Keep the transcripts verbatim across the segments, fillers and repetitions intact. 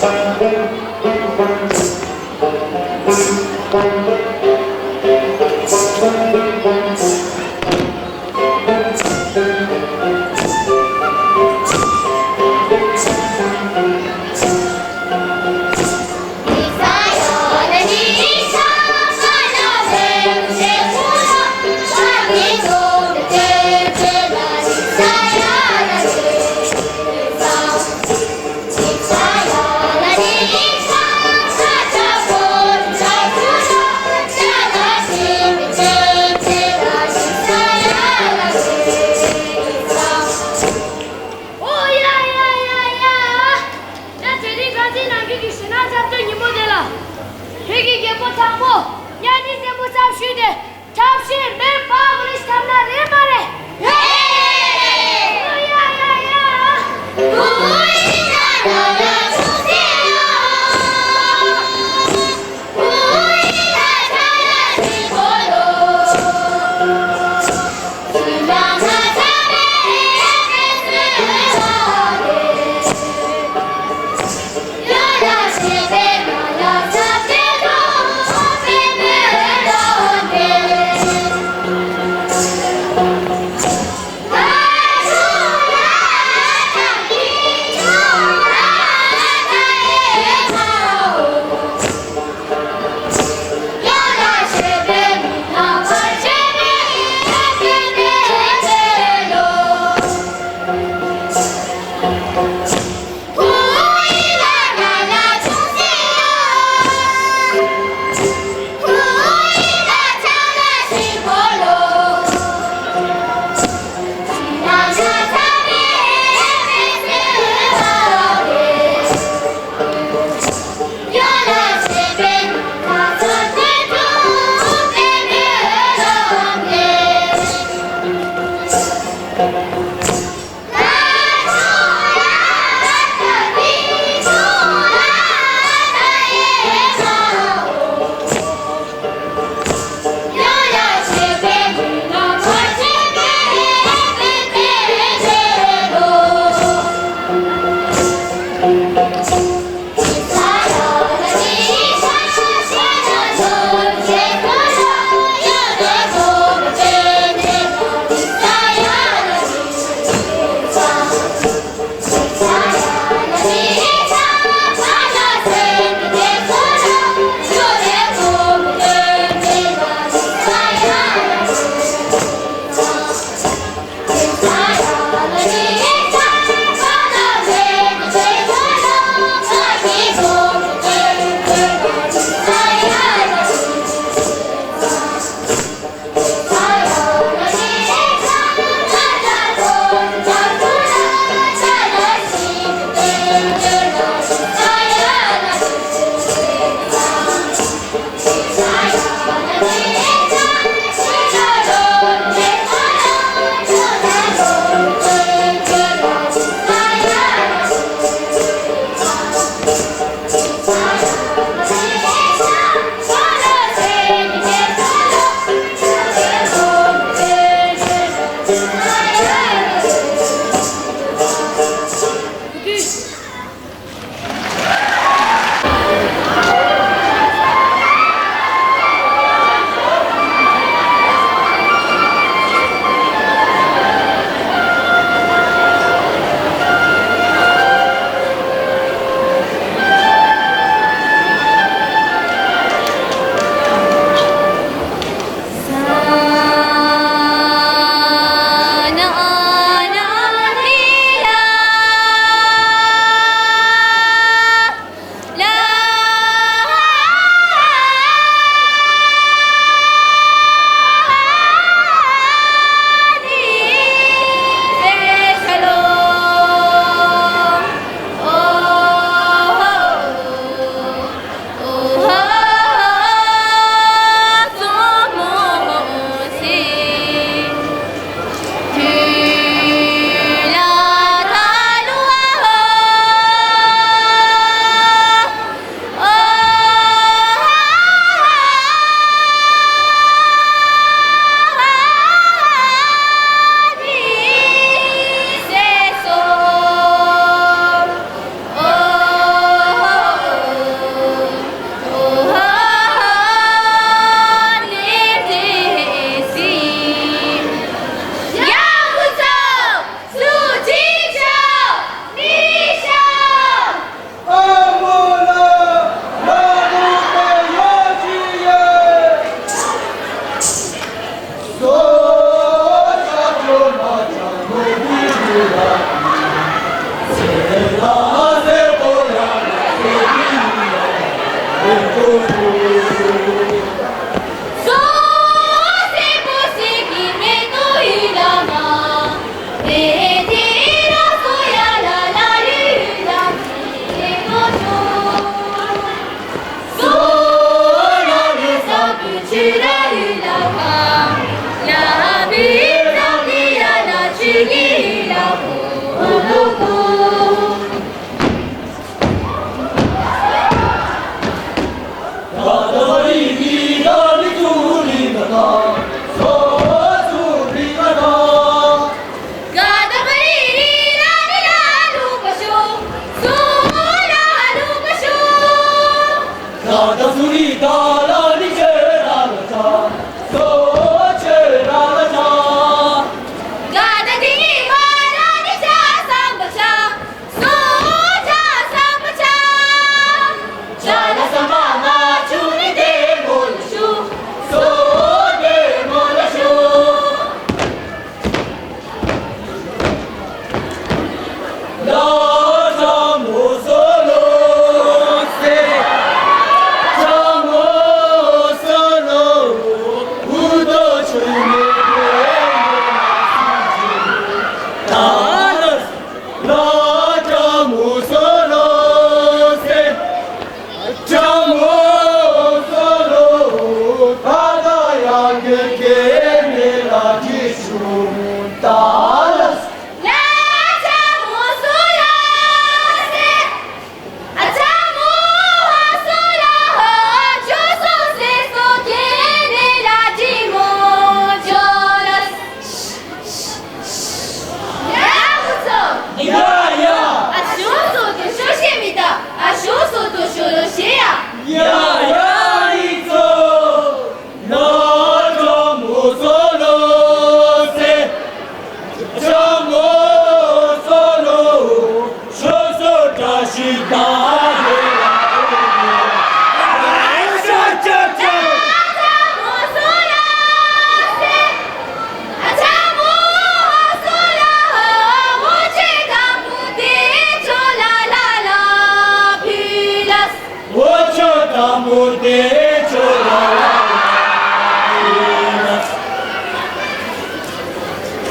ཨོ་ཡ་ཡ་ཡ་ཡ། ད་དེ་རིང་ཁ་སང་ནམ་རྒྱུན་གྱི་གཞས་སྣ་འཁྲབ་སྟོན་ཉིན་མོ་དེ་ལ། བོད་ཀྱི་རྒད་པོ་དང་པོ་གཉའ་གནོན་བཙན་པོ་འཁྲབ་ཞུས་ཏེ། འཁྲབ་གཞས་མེད་པ་བོ་ལིས་འཁྲབ་ན་རེད་མ་རེད། རེད། ཨོ་ཡ་ཡ་ཡ།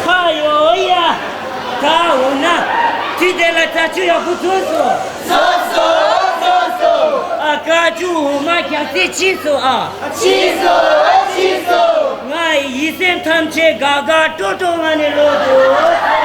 ཁ་ཡོ་ཡ། ད་འོ་ན། དུས་དེ་ལ་ད་ཆུ་ཡག་པོ་ཐོན་སོང་། སོང་སོང་སོང་སོང་། ཨ་ཀ་ཆུ་འོ་མ་རྒྱག་ཚད་ཕྱིན་སོང་ཨ། ཕྱིན་སོང་ཕྱིན་སོང་། ང་ཡི་སེམས་ཐམས་ཅད་དགའ་དགའ་སྤྲོ་སྤྲོ་ངང་ནས་ལོག་འགྲོ།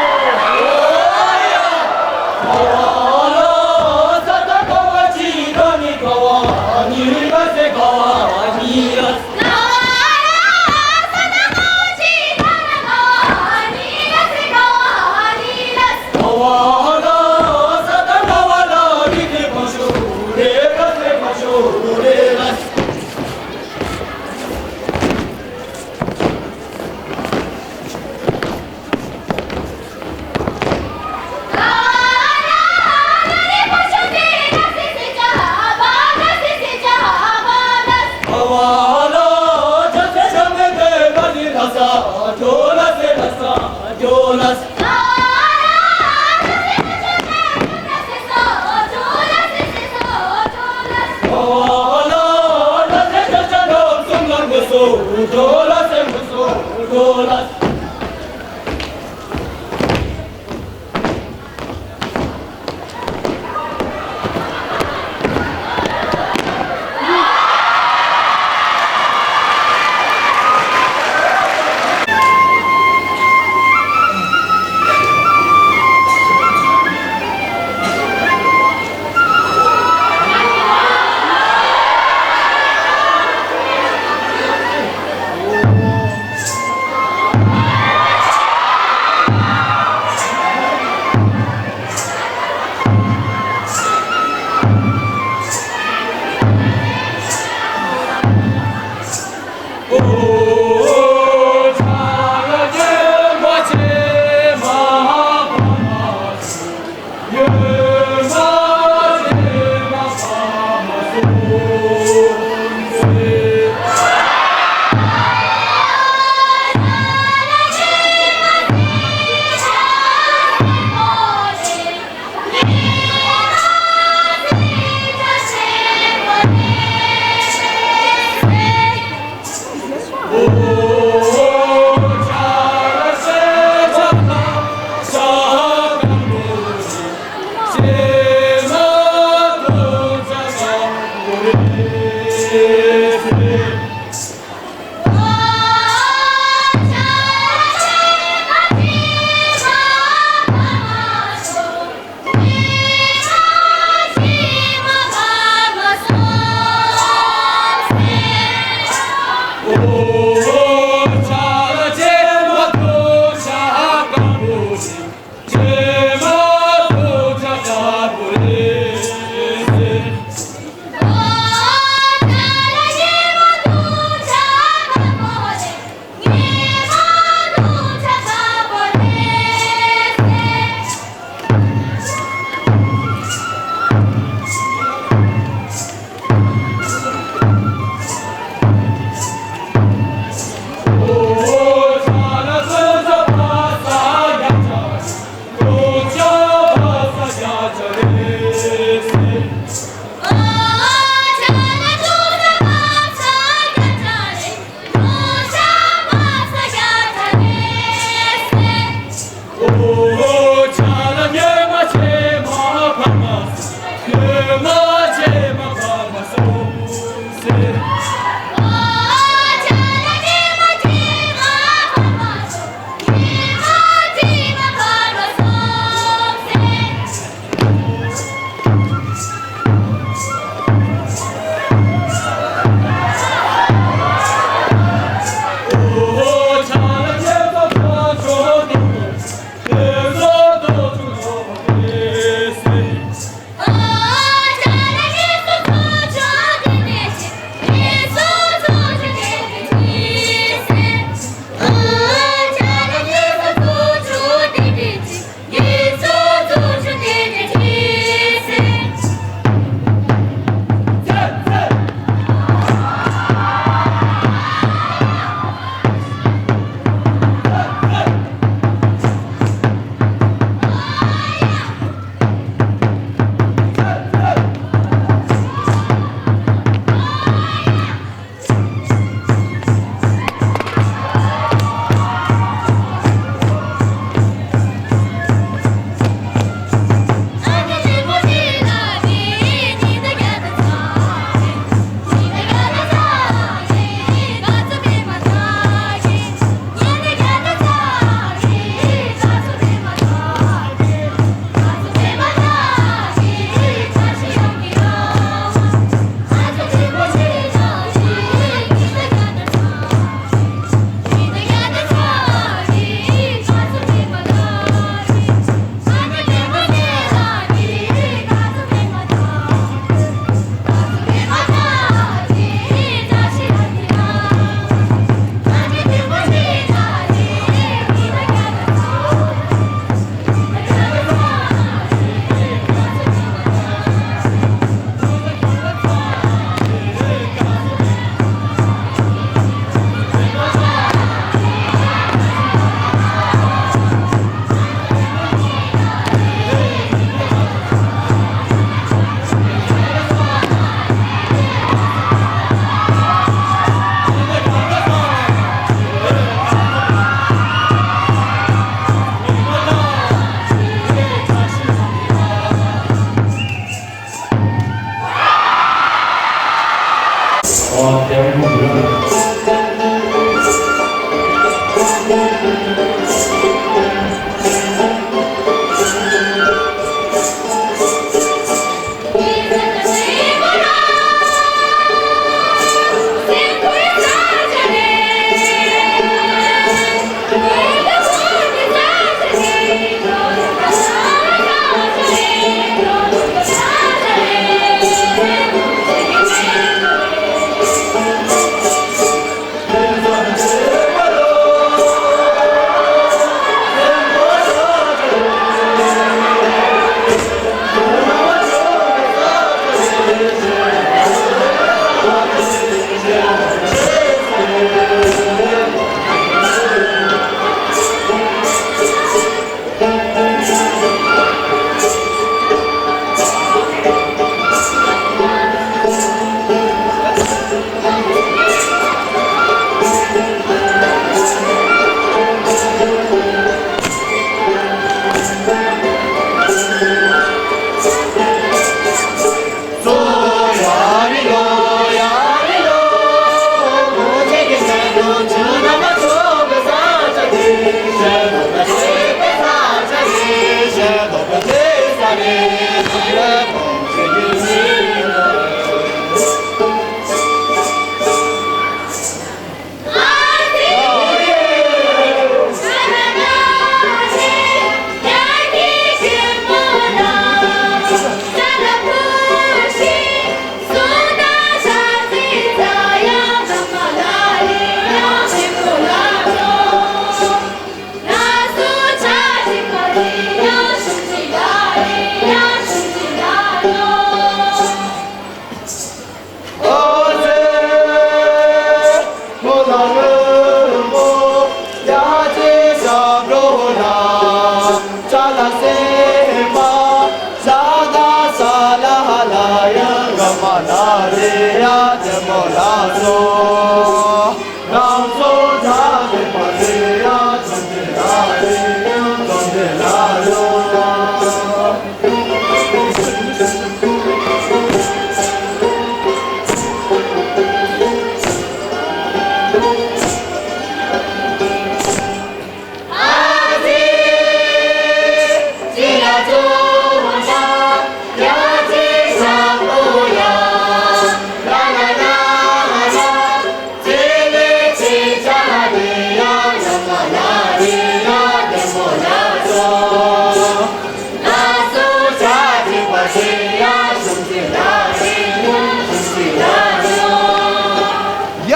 ཡ།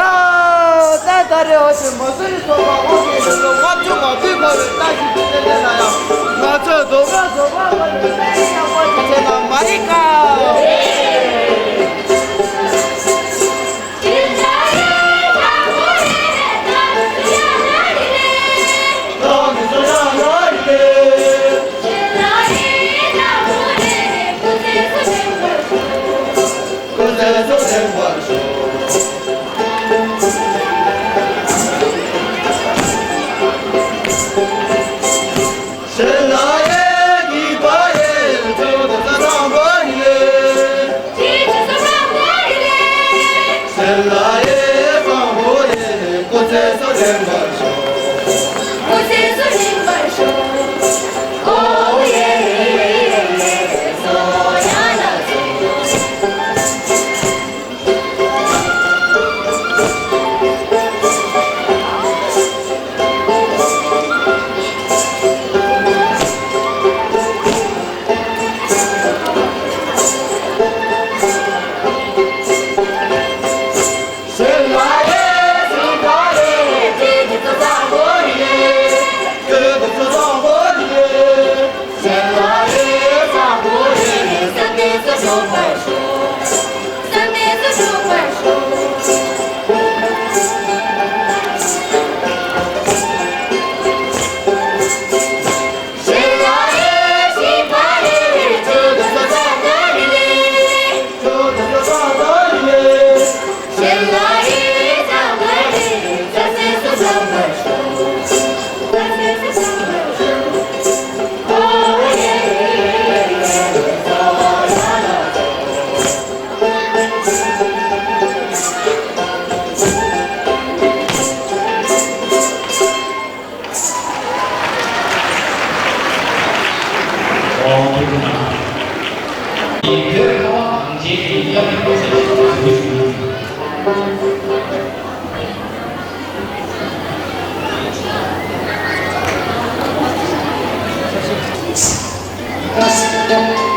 ད་ད་རེས་འོ་ཞེས་མ་སུ་རི་ཚོགས་པ་དབང་གིས་ལོ་ལྔ་བཅུ་ང་བདུན་འཁོར་བའི་རྟགས་ཤིག་ཏུ་བསྟན་ཏེ་ན་ཡང་། ང་ཚོས་རྡོ་ཁ་བཟོ་པ་ལ་ནི་དཔེ་ཡག་པོ་ཞིག་བྱས་ན་མ་ཡིན་ཀ། བོད་ཁ་བ་གངས་ཅན་གྱི་གཡག་གི་སྐོར་ཟེར་ཞིག་གཟིགས་ཞུ་གནང་།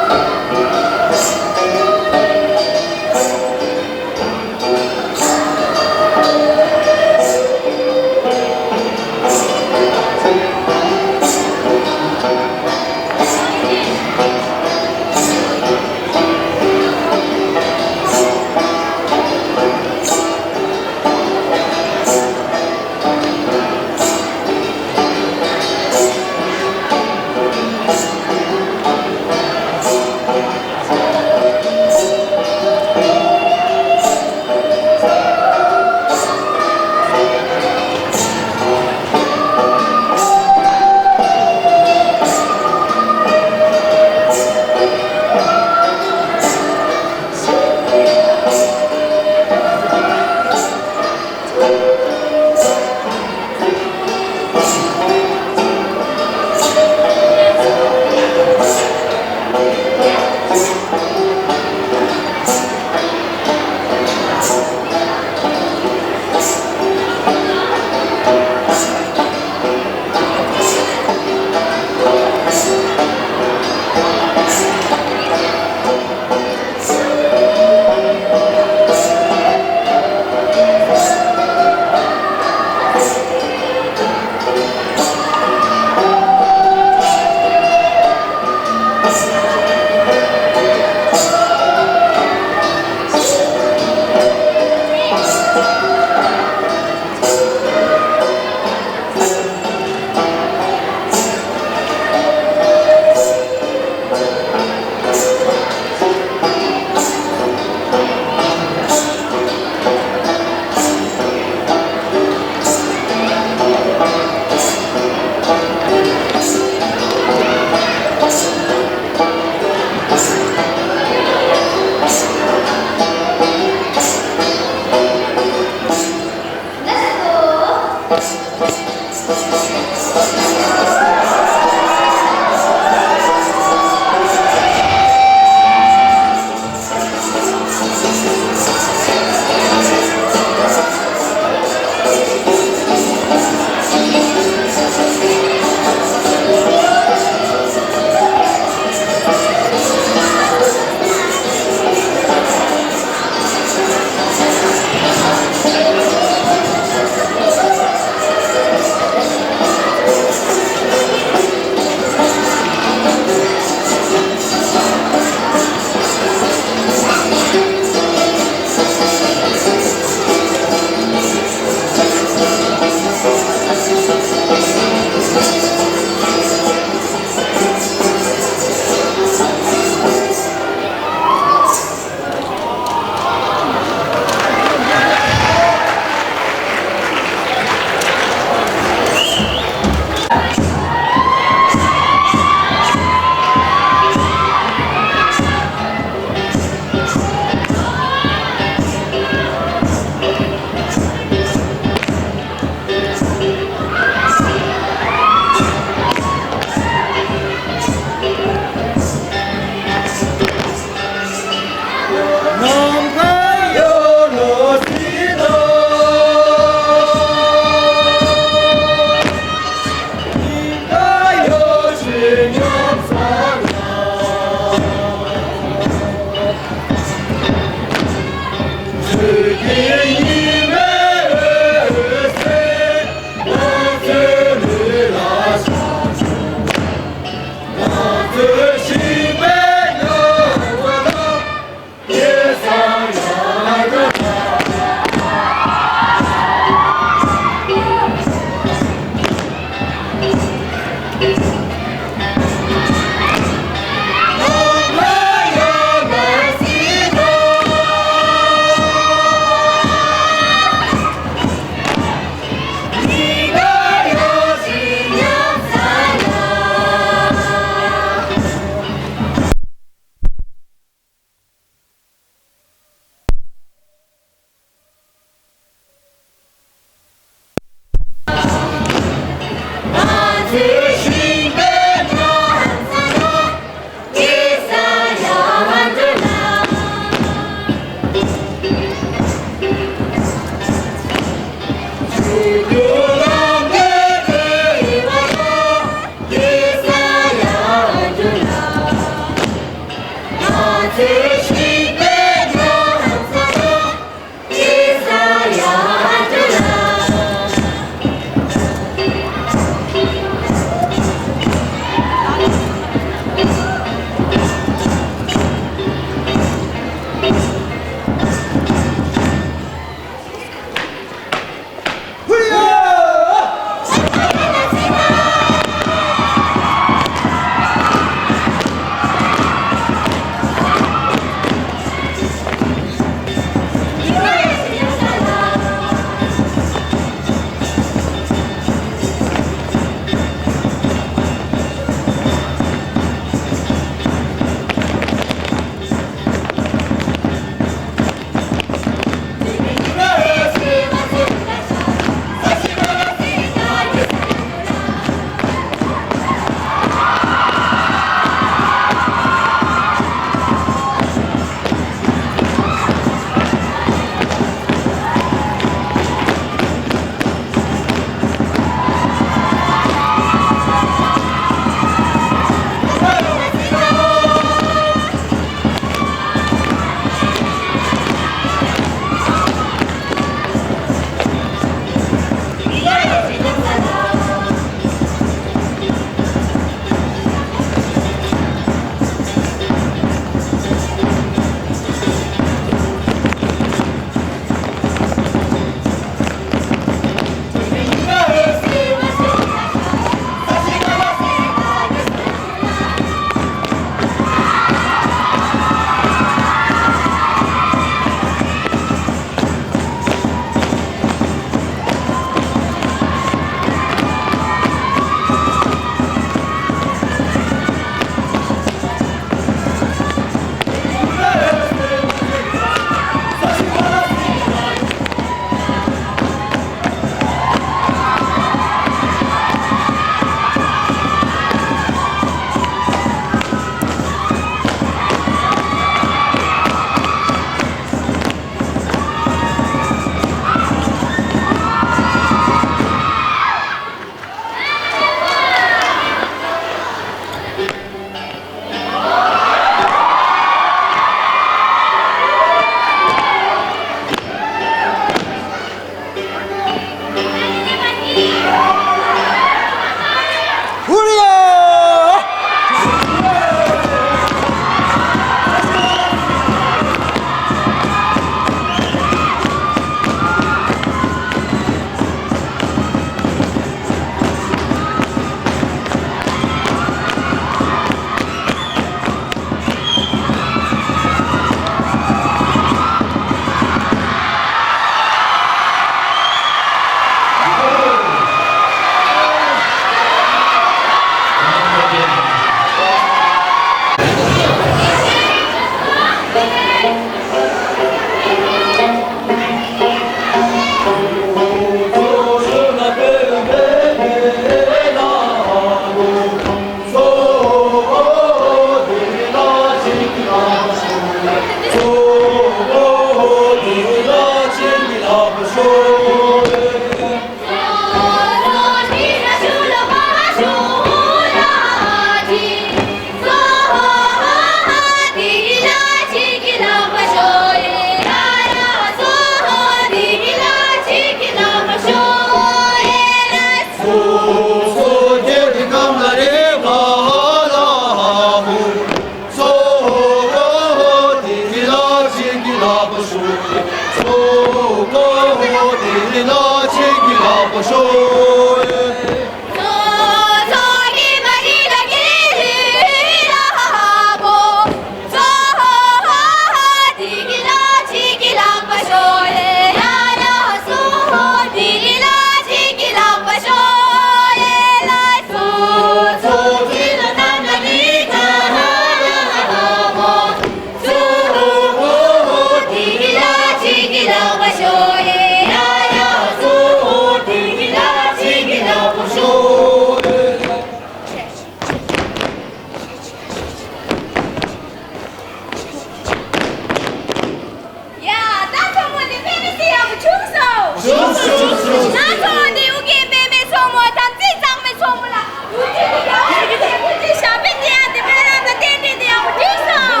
ཡ། ད་ཚོགས་མི་འདི་དཔེ་མི་སྲིད་ཡག་པོ་བྱུང་སོང་། བྱུང་སོང་། བྱུང་སོང་། ད་ཚོགས་མི་འདི་ཨུ་རྒྱན་པད་མའི་ཚོགས་མི་དམ་ཚིག་གཙང་མའི་ཚོགས་མི་ལ་ཨུ་ཚུགས་ཀྱི་རྒྱལ་བ་ཞིག་གི་ཆེད་དུ་འདི་ཞབས་པད་བརྟན་ཡག་འདི་སྨོན་ལམ་དང་རྟེན་འབྲེལ་འདི་ཡག་པོ་བྱུང་སོང་།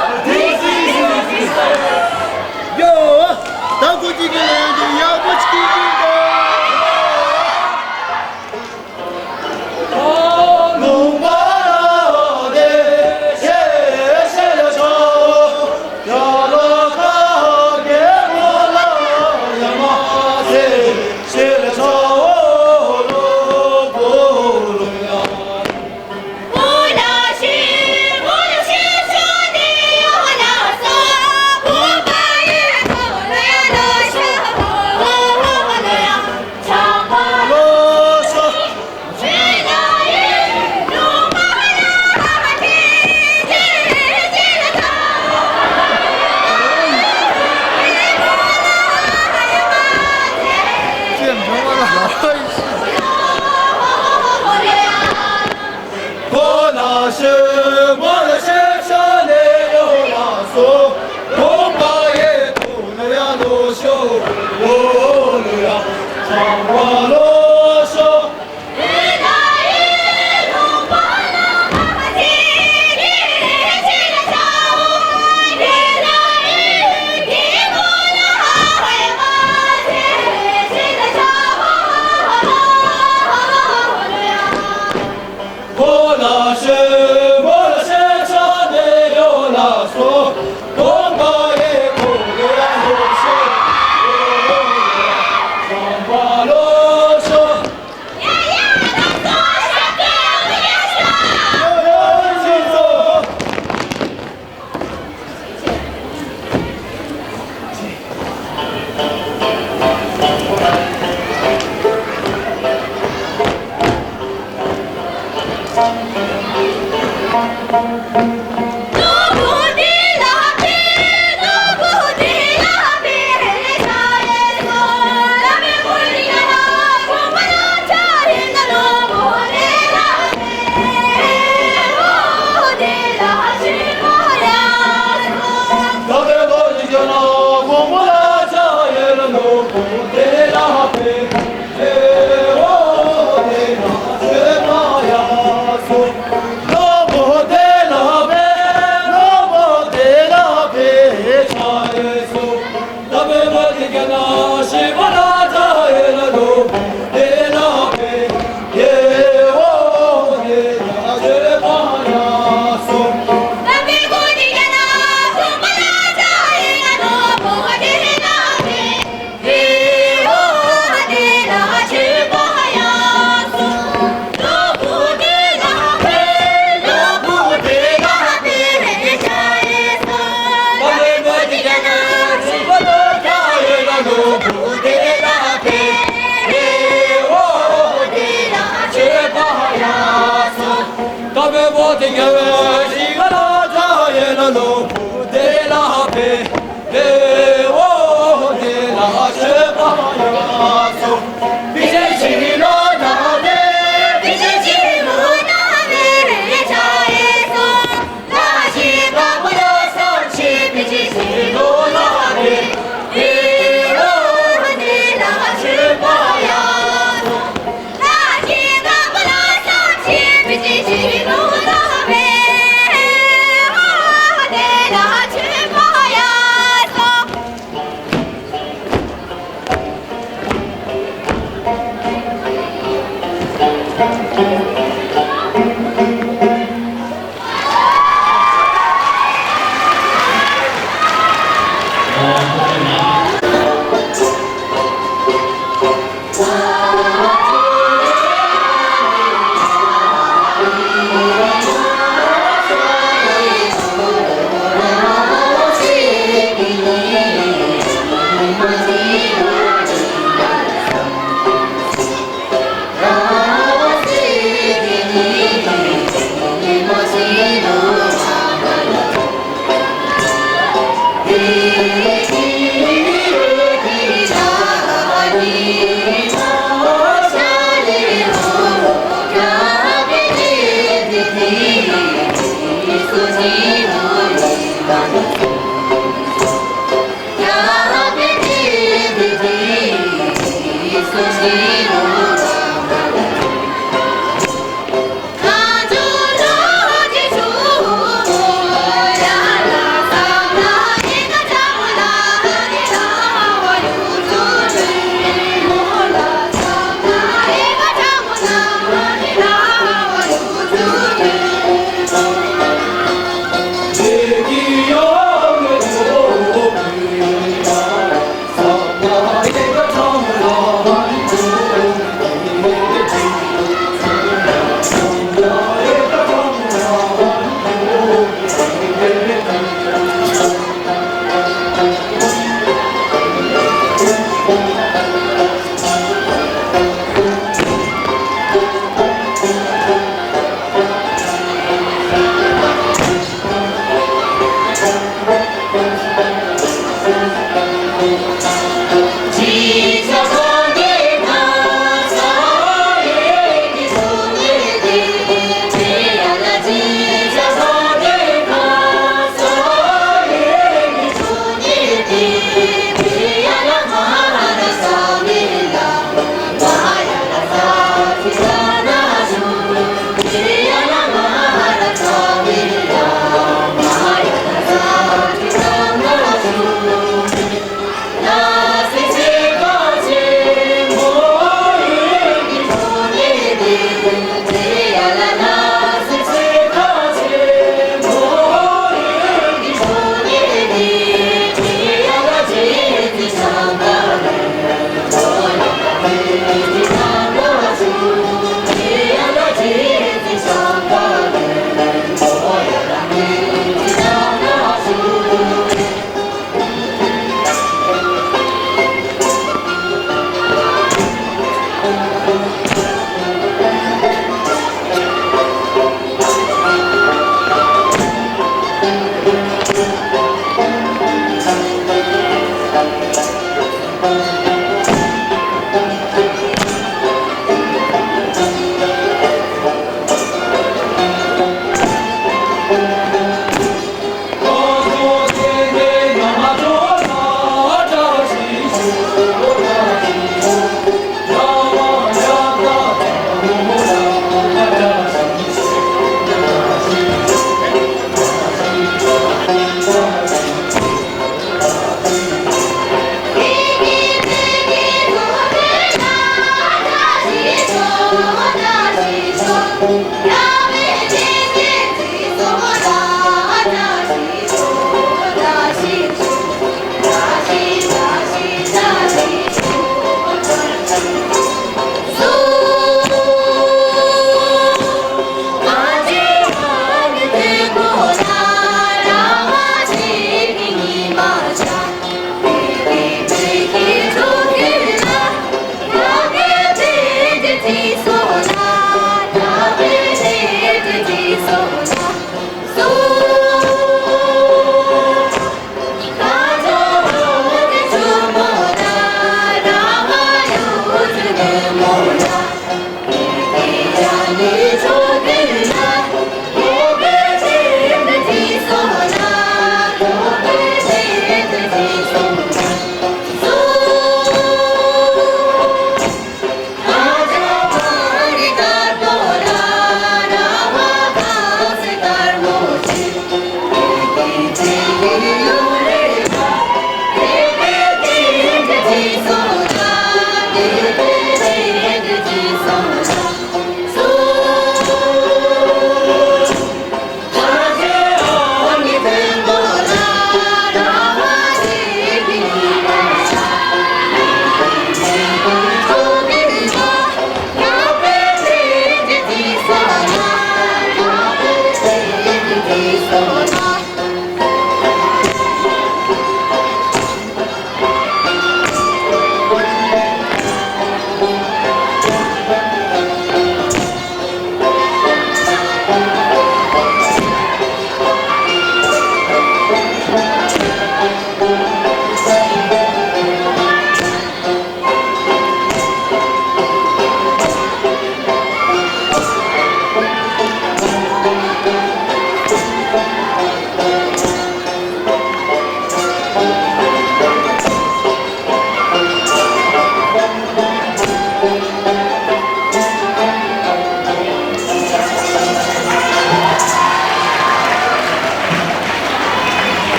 ཡོ། ད་ཁོ་གཅིག་གི་ལན་འདི་ཡག་པོ་ཅིག་གི་ཡིན་ད།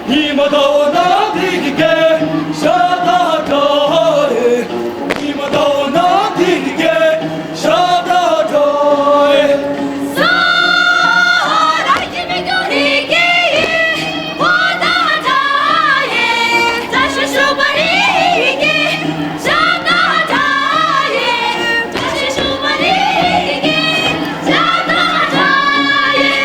ཉི་མ་ཟླ་བ་གནམ་དེ་གི་སྐད་ཤ་སྟག་སྒྲ་ཨེ། ཉི་མ་ཟླ་བ་གནམ་དེ་གི་སྐད་ཤ་སྟག་སྒྲ་ཨེ། ས་ར་གི་མི་གུ་རི་གི་ཡི་བོ་ད་ད་ཡེ། ད་ཤུ་ཤུ་པ་རི་གི་ཤ་སྟག་སྒྲ་ཡེ། ད་ཤུ་ཤུ་པ་རི་གི་ཤ་སྟག་སྒྲ་ཡེ།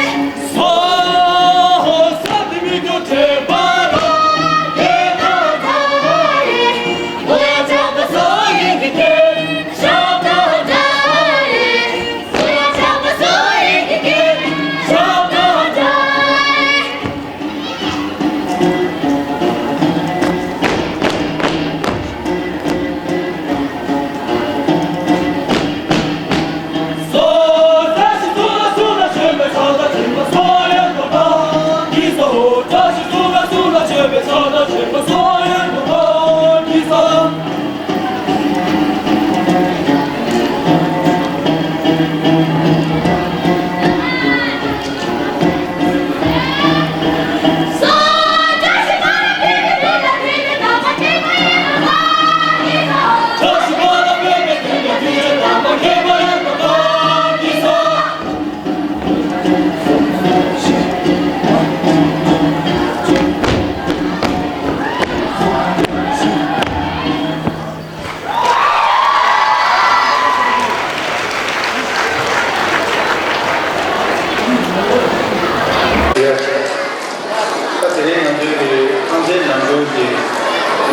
ད་དེ་རིང་ང་ཚོའི་གི་ཐང་རྩེ་ནང་ཁུལ་གྱི་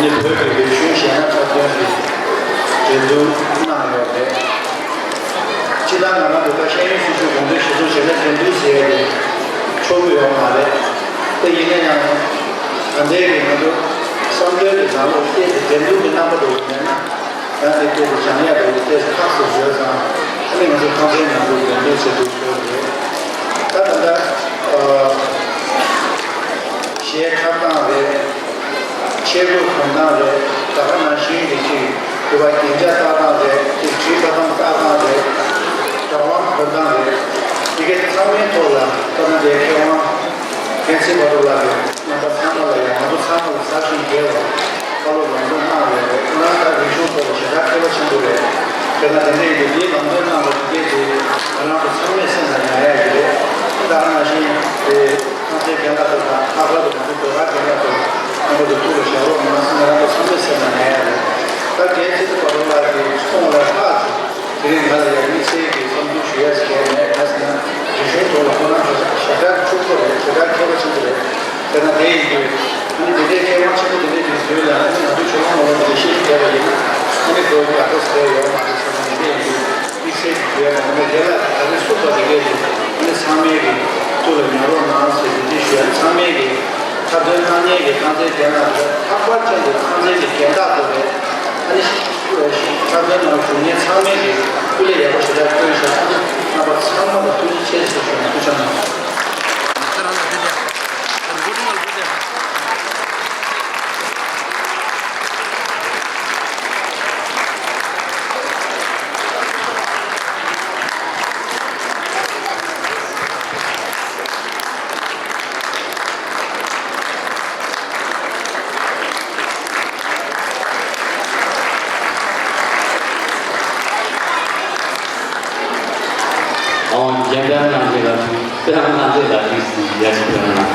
ནི་བོད་ཀྱི་རིག་གཞུང་གཞས་སྣ་འཁྲབ་སྟོན་གྱི་འགྲན་བསྡུར་གནང་ཡོད་རེད། སྤྱིར་བཏང་ང་རང་ཚོ་ད་ཤེས་ཡོན་སྲིད་བྱུས་དགོངས་དོན་གཞིར་བཟུང་བྱས་ན་འགྲན་བསྡུར་ཟེར་ཡ་དེ་ཆོག་གི་ཡོད་མ་རེད། དེ་ཡིན་ན་ཡང་ད་ལྟའི་གི་ང་ཚོ་བསམ་བློའི་གི་ནང་ལོགས་སྐད་དེ་འགྲན་བསྡུར་གྱི་རྣམ་པ་འདྲ་བོ་མེད་ན། ཡང་དེ་སྐད་དུ་སྦྱང་ཡག་འདྲ་བོ་ཏོག་ཙམ་ཁག་སོ་བཟོས་ཙང་། ཨ་ནི་ང་ཚོ་ཐང་རྩེ་ནང་དུ་འགྲན་བསྡུར་བྱེད་དུ་བཟོས་རེད། ད་ད་ལྟ་ཨ་གཞས་འཁྲབ་སྟངས་རེད། ཆས་གོས་གོན་སྟངས་རེད། ད་ག་ནང་བཞིན་གྱི་ཅིག་དུ་བ་རྒྱན་ཆ་བཏགས་སྟངས་རེད། ཅིག་དྲི་ཁ་ཐང་བཏགས་སྟངས་རེད། རང་དབང་གོན་སྟངས་རེད། དེ་གའི་ཚང་མའི་ཐོག་ལ་ད་ལྟ་འདིའི་མཁས་དབང་རྒན་ཚེ་དཔལ་སྒྲོན་ལགས་ཀྱིས་རྣམ་པ་ཚང་མ་ལ་ཡང་ང་ཚོ་ཚང་མ་ལ་གསར་ཞིང་རྒྱས་པ་བཀའ་སློབ་ལམ་སྟོན་གནང་ཡོད་རེད། ཁོ་རང་ད་རིག་གཞུང་ཐོག་ལ་ཞེ་དྲག་མཁས་པ་ཆེན་པོ་རེད། དེ་ན་དེ་འདྲ་ཡིན་དུས་འདིའི་ལམ་སྟོན་གནང་བ་དེ་གས་དེ་ང་རང་ཚོ་ཚང་མའི་སེམས་ལ་ཉར་ཡག་གི་རེད། ད་ནང་བཞིན་དེ་ཁང་ཚན་རྒན་ལགས་ཚོ་དང་ལྷག་པར་དུ་ང་ཚོ་ཟློས་གར་རྒན་ལགས་ཚོ་ང་ཚོ་ཐུགས་ལ་བཞག་རོགས་གནང་ཟེར་ང་རང་ཚོ་ཚང་མའི་སེམས་ལ་ཉར་ཡག་རེད། ད་རྒན་ཚེ་རིང་དཔལ་སྒྲོན་ལགས་ཀྱིས་གསུངས་པ་ལས་ལྷག་ཅིག་དེ་རིང་ང་ལ་ཡང་དམིགས་བསལ་གྱི་བསམ་ཚུལ་ཞུ་ཡ་ཞིག་གང་ཡང་མེད། ག་ཟེར་ན་རིག་གཞུང་ཐོག་ལ་ཁོ་རང་ཞེ་དྲག་ཞེ་དྲག་ཕྱུག་པོ་རེད། ཞེ་དྲག་མཁས་པ་ཆེན་པོ་རེད། དེ་ན་དེ་ཡིན་དུས་ཨ་ནི་དེ་འདྲའི་མཁས་དབང་ཆེན་པོ་དེ་འདྲའི་དེ་ཚོའི་ལ་ཨ་ནི་ང་ཚོའི་ཆོས་ལྷ་མོ་ལ་འགྲེལ་བཤད་ཞིག་བྱས་པ་ཡིན་ན་ཨ་ནི་ཁོའི་ཡག་པོ་ཟེར་ཡོད་མ་རེད་བསམ་ནས། དེ་འདྲ་ཡིན་དུས་དམིགས་བསལ་གྱི་བརྗོད་ཡ་མ་གཏོགས་དེ་ལ་ད་རེས་གསུངས་པ་དེ་འདྲའི་དེ་ཨ་ནི་ཚང་མས་ཀྱི་ཐུགས་ལ་ཉར་རོགས་གནང་ཟེར་དེ་འདྲའི་ཞུ་ཡ། ཚང་མས་ཀྱི་འཁྲབ་སྟོན་གནང་མཁན་གྱི་ཁང་ཚན་རྒན་ལགས་དང་ལྷག་པར་ཅན་དུ་ཁང་ཚན་གྱི་རྒན་བདག་ཚོ་རེད། ཨ་ནི་འཁྲབ་སྟོན་ནང་བཞུགས་མཁན་ཚང་མས་ཀྱི་སྐུ་ལས་ཡག་པོ་ཞེ་དྲག་བསྐྱོན་ཤག་ཨ་ནི་རྣམ་པ་ཚང་མ་ལ་ཐུགས་རྗེ་ཆེ་ཞེས་ཞུ་ནས་སྐུ་ཚབ་གནང་། ཨོ་རྒྱལ་ལྡན་རྣམ་རྒྱལ་ལ་ཐུགས་རྟེན་རྣམ་རྒྱལ་ལ་ཐུགས་སུ་ཡ་ཞིག་ཕེབས་ན།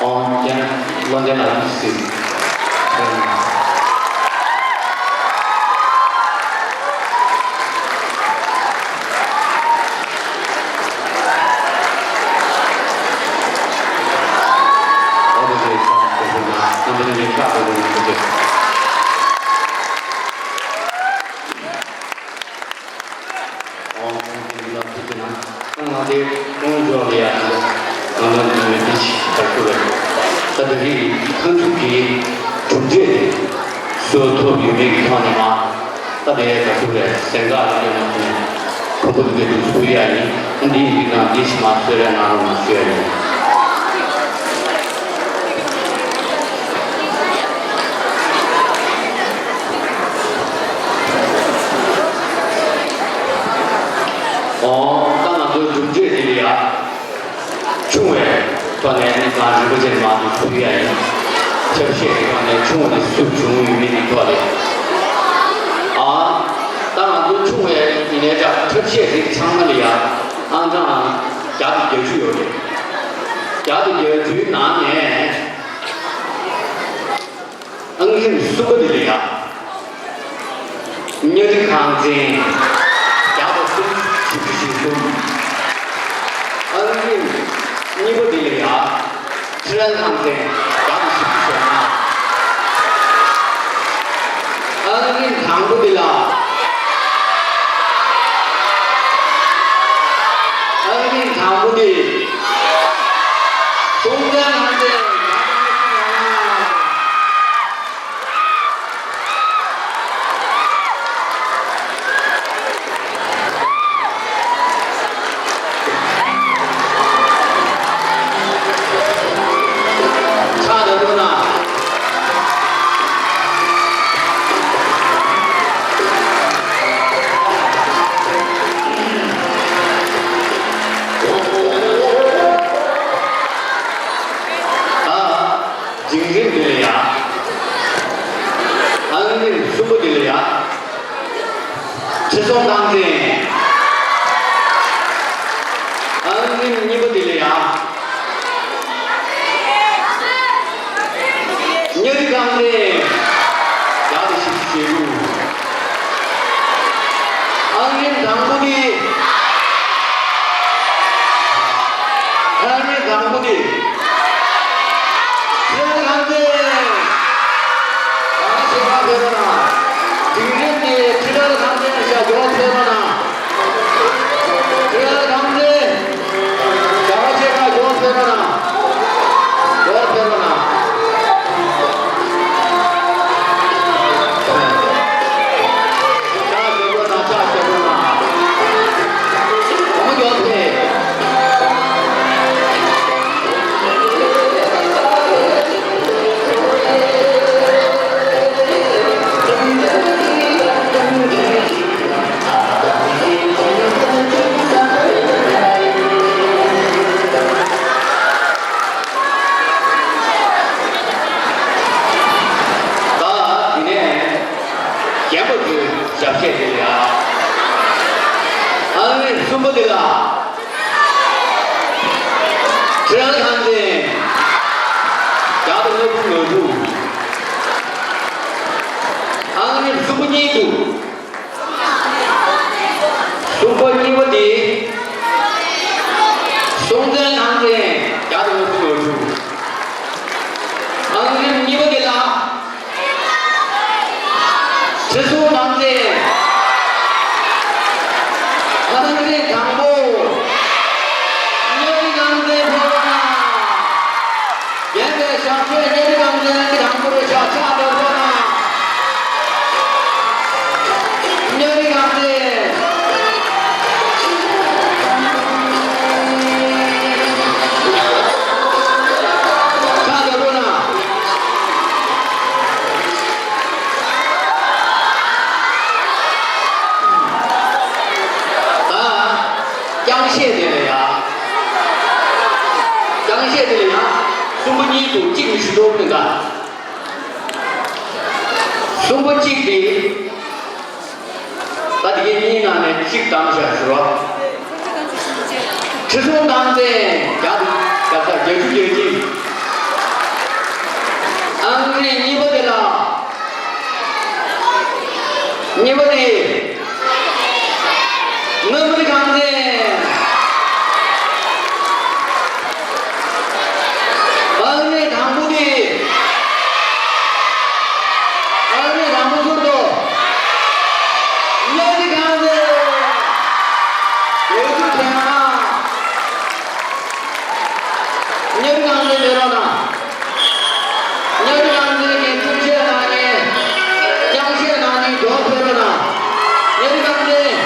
ཨོ་རྒྱལ་བློན་ལྡན་ལགས་ཀྱིས། ཨོ་ཐུགས་རྗེ་གནང་། ང་དེ་ཁོང་འཇོག་ལ་ཡ་ང་ལ་འདི་མི་འདི་ཞིག་ད་ཁུ་རེད། ད་དེ་རིང་མཐའ་མཇུག་གི་གྲུབ་འབྲས་སུ་ཐོབ་ཡོད་མེད་ཀྱི་ཐོག་ནས་མ་ད་དེ་ད་ཁུ་རེད་གཟེངས་རྟགས་ལ་སྟོན་ན་ཁུ་རེད། ཕུ་བོ་དེ་ཚོ་ཕུལ་ཡ་ཡིན། འདི་ཡིན་དུས་ན་འདི་ཕྱི་མ་གསོལ་རས་གནང་རོགས་གནང་ཞུ་ཡ་ཡིན། ཨོ། ད་ང་ཚོའི་གྲུབ་འབྲས་འདི་ལ་ཡ། ཆུང་བའི་ཐོག་ནས་ནི་གང་རིན་པོ་ཆེ་མང་དུ་ཕུལ་ཡ་ཡིན། ཆབ་ཤེས་ཀྱི་ཐོག་ནས་ཆུང་བ་ནས་སུ་བྱུང་ཡོད་མེད་ཀྱི་ཐོག་ལས། ཨ། ད་ང་ཚོ་ཆུང་བའི་ཡིན་ནའི་འདྲ་ཆབ་ཤེས་རིགས་ཚང་མ་ལ་ཡ་ཨང་གྲངས་བརྒྱ་དང་བརྒྱད་ཅུ་ཡོད་རེད། བརྒྱ་དང་བརྒྱད་ཅུའི་ནང་ནས། ཨང་རིམ་གསུམ་པ་འདི་ལ་ཡ། གཉའ་ཁྲི་ཁང་ཚན། བརྒྱ་དང་གསུམ་བཞི་བཅུ་ཞེ་གསུམ། ཨང་རིམ་གཉིས་པ་འདི་ལ་ཡ། ཁྲི་རལ་ཁང་ཚན། བརྒྱ་དང་བཞི་བཅུ་ཞེ་ལྔ། ཨང་རིམ་དང་པོ་འདི་ལ། ཨང་རིམ་དང་པོ་འདི། སྲོང་བཙན་ཁང་ཚན། ཕྱག་ལ་འགྲོ་ན། ད། འབྲིང་རིམ་འདི་ལ་ཡ། ཨང་རིམ་གསུམ་པ་འདི་ལ་ཡ། ཁྲི་སྲོང་ལྡང་ཚན། ཨང་རིམ་གཉིས་པ་འདི་ལ་ཡ། གཉའ་ཁྲི་ཁང་ཚན། བརྒྱ་དང་བཞི་བཅུ་ཞེ་དྲུག། ཨང་རིམ་དང་པོ་འདི། ཨང་རིམ་དང་པོ་འདི། ཁྲི་རལ་ཁང་ཚན། གང་ཞིག་ལ་ཕེབས་ན། འབྲིང་རིམ་གྱི་ཁྲི་རལ་ཁང་ཚན་ཞག་མགྱོགས་ཕེབས་ན། ཁྲི་རལ་ཁང་ཚན། བྱ་བ་ཆེ་ཁག་མགྱོགས་ཕེབས་ན། མགྱོགས་ཕེབས་ན། ཕྱག་ཞབས་པོ་ན། ཕྱག་ཞབས་པོ་ན། མགྱོགས་མགྱོགས་ཕེབས། ད་དེ་ནས་རྒན་པ་ཚོའི་ཞབས་གཞས་དེ་ལ་ཡ། ཨང་རིམ་གསུམ་པ་དེ་ལ། ཁྲི་རལ་ཁང་ཚན། བརྒྱ་དང་ལྔ་བཅུ་ང་དྲུག། ཨང་རིམ་གསུམ་པ་གཉིས་འདུག། གསུམ་པ་གཉིས་པ་དེ། སྲོང་བཙན་ཁང་ཚན། བརྒྱ་དང་ལྔ་བཅུ་ང་དྲུག། ཨང་རིམ་གཉིས་པ་དེ་ལ། ཁྲི་སྲོང་ལྡང་ཚན། ཨང་རིམ་དང་པོ། གཉའ་ཁྲི་ཁང་ཚན་ཕེབས་པ་ན། རྒན་པའི་ཞབས་ཕྱི་གཉའ་ཁྲི་ཁང་ཚན་གྱི་དང་པོ་རུ་ཞབས་ཕྱག་འདེགས་པ་ན། གཉའ་ཁྲི་ཁང་ཚན། ཕྱག་འདེགས་པ་ན། ད། རྐྱང་གཞས་དེ་ལ་ཡ། རྐྱང་གཞས་དེ་ལ་ཡ། གསུམ་པ་གཉིས་འདུག། གཅིག་ནི་ཞུ་ཐུབ་མི་འདུག། གསུམ་པ་གཅིག་དེ། ད་དེ་གའི་གཉིས་ནང་ནས་གཅིག་བདམས་བཞག་ཞུ་རོགས། ཁྲི་སྲོང་ལྡང་ཚན། བརྒྱ་དང་བརྒྱ་ས་བརྒྱད་ཅུ་གྱ་གཅིག། ཨང་རིམ་གཉིས་པ་དེ་ལ། གཉིས་པ་དེ། གནམ་རི་ཁང་ཚན། ཨང་རིམ་དང་པོ་དེ། ཨང་རིམ་དང་པོ་ཚུར་དུ། གཉའ་ཁྲི་ཁང་ཚན། བོད་ཀྱི་དེ་ན། གཉའ་ཁྲི་ཁང་ཚན་ལས་རོགས་གནང་། གཉའ་ཁྲི་ཁང་ཚན་གྱི་གཏམ་བཤད་གནང་མཁན། རྐྱང་གཞས་གནང་མཁན་མགྱོགས་ཕེབས་རོགས་གནང་། གཉའ་ཁྲི་ཁང་ཚན།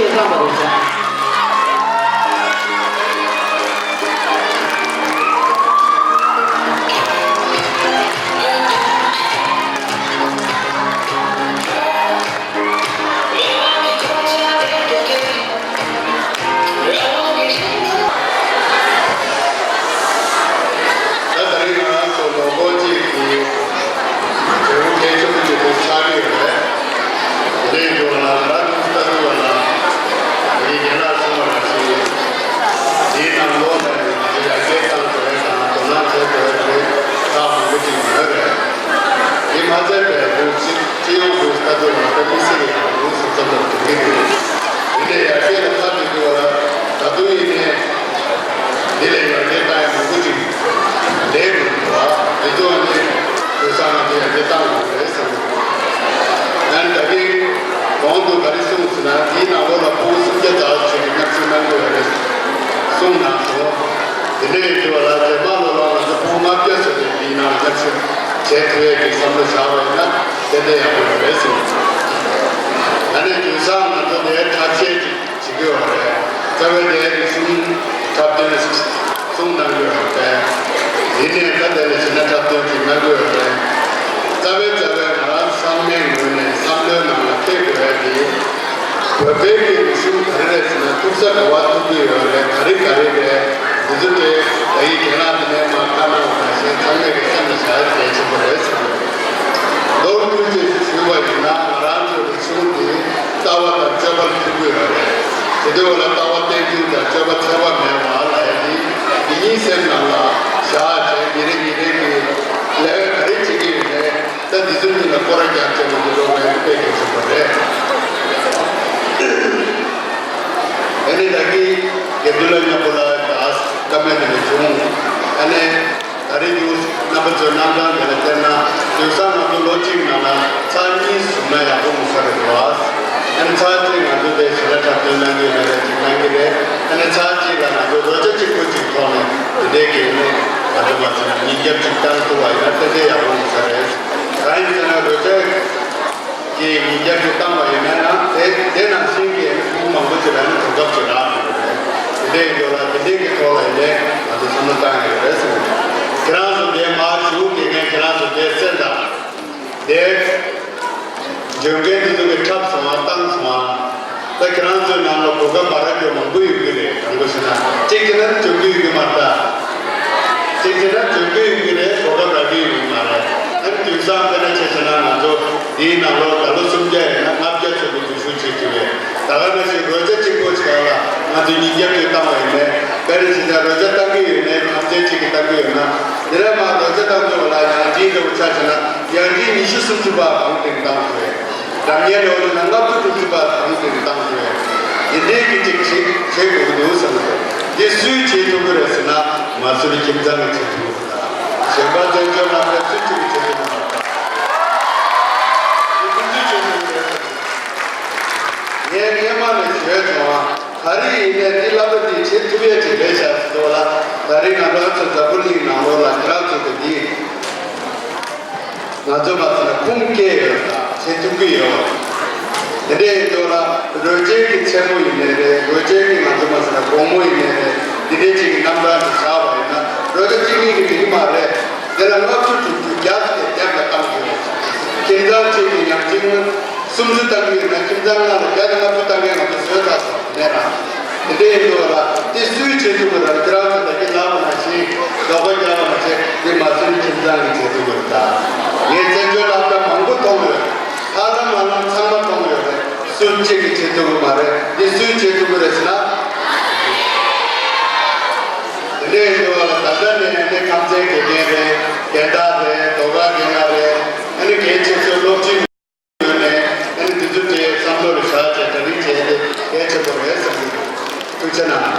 བཏང་བ་རེད་ཤག་ད་ད་རེས་ང་རང་ཚོ་ལོ་འཁོར་གཅིག་གི་བོད་རིགས་མཁས་མཆོག་གི་དེ་ཆགས་ཀྱི་ཡོད་རེད། དེ་འདྲའི་འགྲོ་ལ་ང་རང་ཚོ་ལྟ་དུས་བ་ལ་དེའི་རྒན་ལགས་གསུངས་པ་ནང་བཞིན་དེའི་ནང་ལོགས་ནས་ཡར་རྒྱས་བཏང་དགོས་ཡས་དང་དོ་སྣང་བྱེད་དགོས་ཡས་དེ་ཁག་མང་པོ་ཅིག་ཡོད་རེད། དེ་མ་ཚད་པའི་བོད་སྤྱི་སྤྱི་ཡོངས་སུ་ལྟ་དུས་བ་ལ་དཔེ་མི་སྲིད་པའི་ཡག་པོ་སོང་ཙམ་ལ་གྱུར་གྱི་འདུག་དེ་ནས་ཡར་རྒྱས་ལ་ཁག་ཅིག་དུས་བ་ལ་ད་དུང་ཡིན་ནའི། འདི་ལས་ཡར་རྒྱས་བཏང་ཡག་མང་པོ་ཅིག་ལས་དགོས་འདུག་བ། དེ་ཚོ་ནི་དུས་སང་ང་ཚོ་ཡར་རྒྱས་བཏང་དགོས་རེད་བསམ་གྱི་འདུག་ཡང་ད་གིན་གོང་དུ་ག་རེ་གསུངས་ཟེར་ན། འདིའི་ནང་ལོགས་ལ་ཕྲུ་གུ་སུམ་བརྒྱ་ཙམ་ཞིག་གིས་མཉམ་ཞུགས་གནང་དགོས་རེད་གསུངས་གནང་སོང་། དེ་འདྲ་ཡིན་དུས་བ་ལ་རྗེས་མ་ལོ་ལ་ང་ཚོ་ཕྲུ་གུ་ལྔ་བརྒྱ་ཙམ་ཞིག་འདིའི་ནང་ལ་མཉམ་ཞུགས་བྱེད་ཐུབ་ཡས་ཀྱི་བསམ་བློ་བཞག་པ་ཡིན་ན་ཏན་ཏན་ཡག་པོ་ཡོད་རེད་གསུངས། ད་ནི་དུས་སང་ང་ཚོ་དེའི་འཁྲབ་གཞས་ཅིག་བྱེད་ཀྱི་ཡོད་རེད། རྩ་བའི་དེའི་རིག་གཞུང་འཁྲབ་སྟོན་གསུང་གནང་གི་ཡོད་རེད། ཡིན་ནའི་ད་དེ་ལ་བྱས་ན་འཁྲབ་སྟོན་ཅིག་གནང་གི་ཡོད་རེད། རྩ་བའི་རྩ་བའི་ང་རང་ཚང་མའི་ངོས་ནས་བསམ་བློའི་ནང་ལ་འཁྱེར་དགོས་ཡ་དེ། བོད་པའི་གི་རིག་གཞུང་ག་རེ་རེད་ཟེར་ན་ཐུག་ས་ག་བ་ཐུག་གི་ཡོད་རེད། ག་རེ་ག་རེ་རེད། འདི་ཚོ་དེ་ད་ཡིག་རྒན་ལགས་འདི་ནས་མར་བཀའ་གནང་བ་ནང་བཞིན་ཚང་མས་ཀྱི་སེམས་ལ་བཞག་ཡ་གལ་ཆེན་པོ་རེད་བསམ་གྱི་འདུག་མདོར་བསྡུས་ཅིག་ཞུས་པ་ཡིན་ན་ང་རང་ཚོའི་རིག་གཞུང་འདི་ལྟ་བ་དང་སྤྱོད་པར་ཐུག་གི་ཡོད་རེད། དེ་དུས་ལ་ལྟ་བ་བསྟན་འཛིན་དང་སྤྱོད་པ་འཚེ་བ་མེད་པ་ལབ་ཡ་འདི་འདི་གཉིས་སེམས་ནང་ལ་བཞག་བྱས་ཉིན་རེ་ཉིན་རེ་གི་ལས་ཀ་ག་རེ་བྱེད་ཀྱི་ཡོད་རེད། ད་འདི་ཚོའི་མིང་ལ་སྐོར་ར་རྒྱག་བྱས་མ་འདུག་ལོ་བས་དཔེ་གལ་ཆེན་པོ་རེད། ཨ་ནི་ད་གིན་དགེ་འདུན་ལ་མཉམ་པོ་ལ་ད་བཀའ་མོལ་དེ་འདྲ་བྱུང་། ཨ་ནི་ད་རེས་རྒྱུ་རྣམ་པ་ཚོའི་རྣམ་གྲངས་དེ་ལ་བལྟས་ན་དུས་སང་ང་ཚོ་ལོ་གཅིག་ནང་ལ་ཚར་གཉིས་བཟུང་ན་ཡག་པོ་མི་ཤེས་རེད་འདུག་ཨ་ནི་ཚར་གཅིག་ང་ཚོ་དེ་ཞལ་ལག་འཁྲབ་སྟོན་གནང་གི་ཡོད་རེད། ཅིག་གནང་གི་རེད། ཨ་ནི་ཚར་གཅིག་ལ་ང་ཚོ་རོལ་ཆ་གཅིག་པོ་ཅིག་ཐོག་ནས་དེ་འདྲའི་གི་ནི་ང་ཚོ་མ་ཚད་ན་ཉིན་རྒྱབ་ཅིག་བཏང་ཐུབ་པ་ཡིན་ན་ཏན་ཏན་ཡག་པོ་མི་ཤེས་རེད། གང་ཡིན་ཟེར་ན་རོལ་ཆ་གི་ཉིན་རྒྱབ་ཅིག་བཏང་བ་ཡིན་ན་ཡང་དེ་དེ་ནང་བཞིན་གྱི་ཕྲུ་གུ་མང་པོ་ཅིག་ལ་ནི་གོ་སྐབས་ཅིག་རག་ཐུབ་ཀྱི་རེད། དེ་འདྲའི་འགྲོ་ལ་དེ་འདྲའི་གི་ཐོག་ལ་ཡིན་ནའི་ང་ཚོ་བསམ་བློ་བཏང་ཡོད་རེད་ཟེར། ཁྱེད་རང་ཚོ་འདིར་མར་བཞུགས་དགེ་རྒན་ཁྱེད་རང་ཚོ་འདིར་གསན་དང་། དེ་འཇོན་མཁན་དེ་ཚོ་གིས་འཁྲབ་སོང་བ་བཏང་སོང་བ། ད་ཁྱེད་རང་ཚོའི་ནང་ལ་གོ་སྐབས་མ་རག་རྒྱུ་མང་པོ་ཡོད་ཀྱི་རེད། དྲང་པོ་བཤད་ན་གཅིག་བྱས་ན་འཇོན་གྱི་ཡོད་ཀྱི་མ་རེད་ད། གཅིག་བྱས་ན་འཇོན་གྱི་ཡོད་ཀྱི་རེད། གོ་སྐབས་རག་གི་ཡོད་ཀྱི་མ་རེད། ཨ་ནི་དུས་སང་དཔེར་ན་ཆ་བཞག་ན་ང་ཚོ་འདིའི་ནང་ལོགས་ད་ལོ་སུམ་བརྒྱ་ཡིན་ན་ལྔ་བརྒྱ་ཚོད་ཀྱི་འཛུལ་ཞུགས་བྱེད་ཀྱི་རེད། ད་ག་ནང་བཞིན་རོལ་ཆ་གཅིག་པོ་ཞིག་ལ་ང་ཚོས་ཉིན་རྒྱབ་ཀྱི་བཏང་བ་ཡིན་ནའི་དཔེར་ན་ཆ་བཞག་རོལ་ཆ་བཏང་གི་ཡོད་ནའི་ཁམས་ཚན་གཅིག་གིས་བཏང་གི་ཡོད་ན། འདི་ནས་མར་རོལ་ཆ་བཏང་དུས་ལ་ཡང་ཅིན་འདྲ་བོ་ཆ་བཞག་ན་ཡང་ཅིན་ཉི་ཤུ་སུམ་ཅུ་པ་གང་དེ་བཏང་དགོས། སྒྲ་སྙན་འདྲ་བོ་ན་ལྔ་བཅུ་དྲུག་ཅུ་པ་གང་དེ་བཏང་དགོས། འདི་འདྲའི་གི་ཅིག་བྱེད་བྱེད་དགོས་ཀྱི་འདུག་བསམ་གྱི་འདུག་འདི་སུས་བྱེད་ཐུབ་ཀྱི་རེད་ཟེར་ན་མ་སུ་རི་ཁྱིམ་ཚང་གིས་བྱེད་ཐུབ་ཀྱི་རེད། གཞན་པ་བཙན་བྱོལ་ནང་ལ་སུ་གཅིག་གིས་བྱེད་ཐུབ་ཀྱི་མ་རེད། འདི་སུས་བྱེད་ཐུབ་ཀྱི་རེད་ཟེར་ན། ངས་སྔས་མ་ནས་ཞུས་བྱུང་བ། ག་རེ་ཡིན་ནའི་འདི་བསླབ་པ་འདི་བྱེད་ཐུབ་ཡས་ཅིག་རེད་ཤག་ཟེར་འདུག་ལ། ད་རེས་ང་རང་ཚོ་འཛམ་བུ་གླིང་ནང་ལོགས་ལ་ཁྱེད་རང་ཚོ་གི་འདི་ང་ཚོ་མ་ཟེར་ན་ཁུངས་སྐྱེལ་ཡོད་ལ་བྱེད་ཐུབ་ཀྱི་ཡོད། དེ་འདྲ་ཡིན་དུས་ལ་རོལ་ཆའི་གི་མཚན་མོ་ཡིན་ནའི་རེད། རོལ་ཆའི་གི་ང་ཚོ་མ་ཟེར་ན་དགོང་མོ་ཡིན་ནའི་རེད། འདི་འདྲའི་ཅིག་གི་རྣམ་གྲངས་ཅིག་བཞག་པ་ཡིན་ན་རོལ་ཆ་གཅིག་གཉིས་ཀྱིས་འགྲིག་གི་མ་རེད། དེ་ལ་ལྔ་བཅུ་དྲུག་ཅུ་བརྒྱ་ཙམ་གྱི་རྒྱབ་ལ་བཏང་དགོས་རེད། ཁྱིམ་ཚང་གཅིག་གི་ཡང་གཅིག་སྔོན། སུམ་ཅུ་བཏང་གི་ཡོད་ན་ཁྱིམ་ཚང་ལྔ་ལ་བརྒྱ་དང་ལྔ་བཅུ་བཏང་མཁན་ང་ཚོ་བཟོས་ཚར་སོང་། དེ་ནས་རང་དེ་འདྲ་ཡིན་དུས་ལ་དེ་སུས་བྱེད་ཐུབ་ཀྱི་རེད། ཁྱེད་རང་ཚོ་ད་གིན་ལབ་པ་ནང་བཞིན་རྡོག་པ་རྒྱག་པ་མ་བྱས་དེ་མ་སུ་རི་ཁྱིམ་ཚང་གིས་བྱེད་ཐུབ་ཀྱི་རེད། ད་ངས་བཙན་བྱོལ་སློབ་གྲྭ་མང་པོ་མཐོང་ཡོད་རེད། ཧ་ལམ་ཧ་ལམ་ཚང་མ་མཐོང་ཡོད་རེད། སུ་གཅིག་གིས་བྱེད་ཐུབ་ཀྱི་མ་རེད། དེ་སུས་བྱེད་ཐུབ་ཀྱི་རེད་ཟེར་ན། དེ་འདྲ་ཡིན་དུས་ལ་ད་ལྟ་ནས་ཨ་ནི་ཁམས་ཚན་དགེ་རྒན་རེད། རྒན་བདག་རེད། ཟློས་གར་རྒན་ལགས་རེད། ཨ་ནི་གལ་ཆེ་ཤོས་སློབ་སྤྱི། ནས་ཨ་ནི་དེ་ཚོ་དེ་བསམ་བློ་ལ་བཞག་བྱས་གྲ་སྒྲིག་བྱས་ཏེ་གལ་ཆེན་པོ་རེད་བསམ་གྱི་འདུག་ཐུགས་རྗེ་གནང་།